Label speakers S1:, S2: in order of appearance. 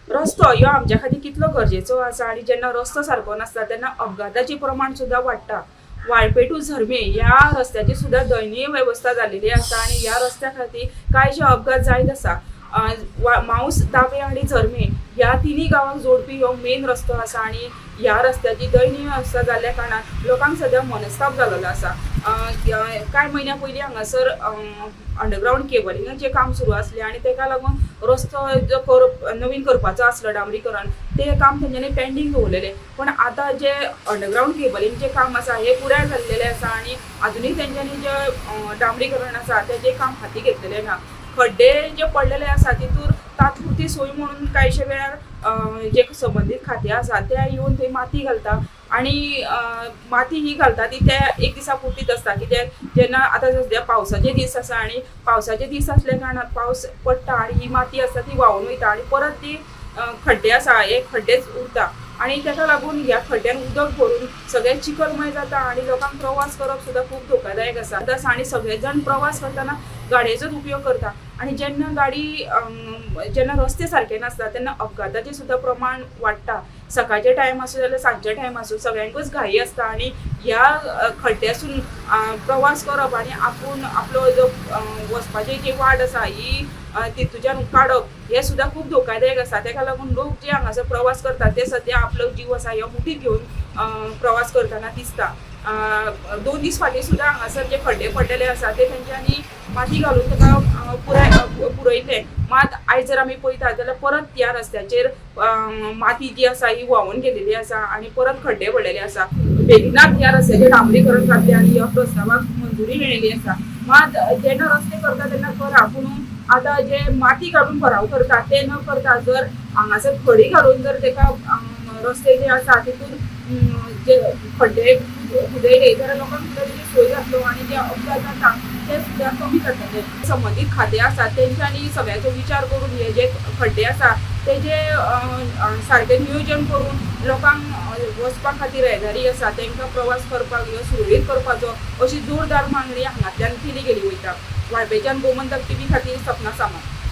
S1: रस्तो ह्यो आमच्या खातीर कितलो गरजेचो आसा आनी जेन्ना रस्तो सारको नासता तेन्ना अपघाताचें प्रमाण सुद्दां वाडटा. वाळपय टू झर्मे ह्या रस्त्याची सुद्दां दयनीय वेवस्था जाल्लेली आसा आनी ह्या रस्त्या खातीर कांयशे अपघात जायत आसा. माऊस, दाबे आनी झर्मे ह्या तिनूय गांवांक जोडपी हो मेन रस्तो आसा आनी ह्या रस्त्याची दयनीय अवस्था जाल्ल्या कारणान लोकांक सद्या मनस्ताप जाल्लो आसा. कांय म्हयन्या पयलीं हांगासर अंडरग्रावंड केबलिंगाचें काम सुरू आसलें आनी ताका लागून रस्तो जो नवीन करपाचो आसलो डांबरीकरण, तें काम तेंच्यांनी पेंडींग दवरलेलें. पूण आतां जे अंडरग्रावंड केबलिंगचें काम आसा हें पुराय जाल्लेलें आसा आनी आजुनूय तेंच्यांनी जें डांबरीकरण आसा तेजें काम हाती घेतलेलें ना. खड्डे जे पडलेले आसा तितूर तात्पुरती सोय म्हणून कांयशे वेळार जे संबंदीत खातें आसा ते येवन थंय माती घालता आनी माती ही घालता ती त्या एक दिसा पुरतीच आसता. कित्याक जेन्ना आतां सद्या पावसाचे दीस आसा आनी पावसाचे दीस आसल्या कारणान पावस पडटा आनी ही माती आसा ती व्हांवून वयता आनी परत ती खड्डे आसा हे खड्डेच उरता आनी ताका लागून ह्या खड्ड्यान उदक भरून सगळें चिखलमय जाता आनी लोकांक प्रवास करप सुद्दां खूब धोकादायक आसा. आतां आनी सगळे जाण प्रवास करतना गाडयेचोच उपयोग करता आनी जेन्ना गाडी जेन्ना रस्ते सारके नासता तेन्ना अपघाताचें सुद्दां प्रमाण वाडटा. सकाळचे टायम आसूं जाल्यार सांजचे टायम आसूं, सगळ्यांकूच घाई आसता आनी ह्या खड्ड्यासून प्रवास करप आनी आपूण आपलो जो वचपाची जी वाट आसा ही तितूच्यान काडप हें सुद्दां खूब धोकादायक आसा. ताका लागून लोक जे हांगासर प्रवास करतात ते सद्या आपलो जीव आसा हो मुठीत घेवन प्रवास करतना दिसता. 2 दीस फाटीं सुद्दां हांगासर जे खड्डे पडलेले आसा ते तेंच्यांनी माती घालून ताका पुराय पुरयल्ले. मात आयज जर आमी पळयता जाल्यार परत ह्या रस्त्याचेर माती जी आसा ही व्हांवून गेलेली आसा आनी परत खड्डे पडलेले आसा. बेगिनात ह्या रस्त्याचेर डांबरीकरण जातलें आनी ह्या प्रस्तावाक मंजुरी मेळिल्ली आसा. मात जेन्ना रस्ते करता तेन्ना करा, पूण आतां जे माती घालून भराव करता ते न करता जर हांगासर खडी घालून जर ताका रस्ते जे आसा तितून जे खड्डे उदयले जाल्यार लोकांक सुद्दां तेजी सोय जातलो आनी जे अपघात जाता ते सुद्दां कमी जातले. संबंदीत खातें आसा तेंच्यांनी सगळ्याचो विचार करून हे जे खड्डे आसा तेजे सारकें नियोजन करून लोकांक वचपा खातीर येरादारी आसा तांकां प्रवास करपाक ह्यो सुरळीत करपाचो अशी जोरदार मागणी हांगांतल्यान केली गेली वयता. वाळपयच्यान गोमंतक टीव्ही खातीर सपना सामंत.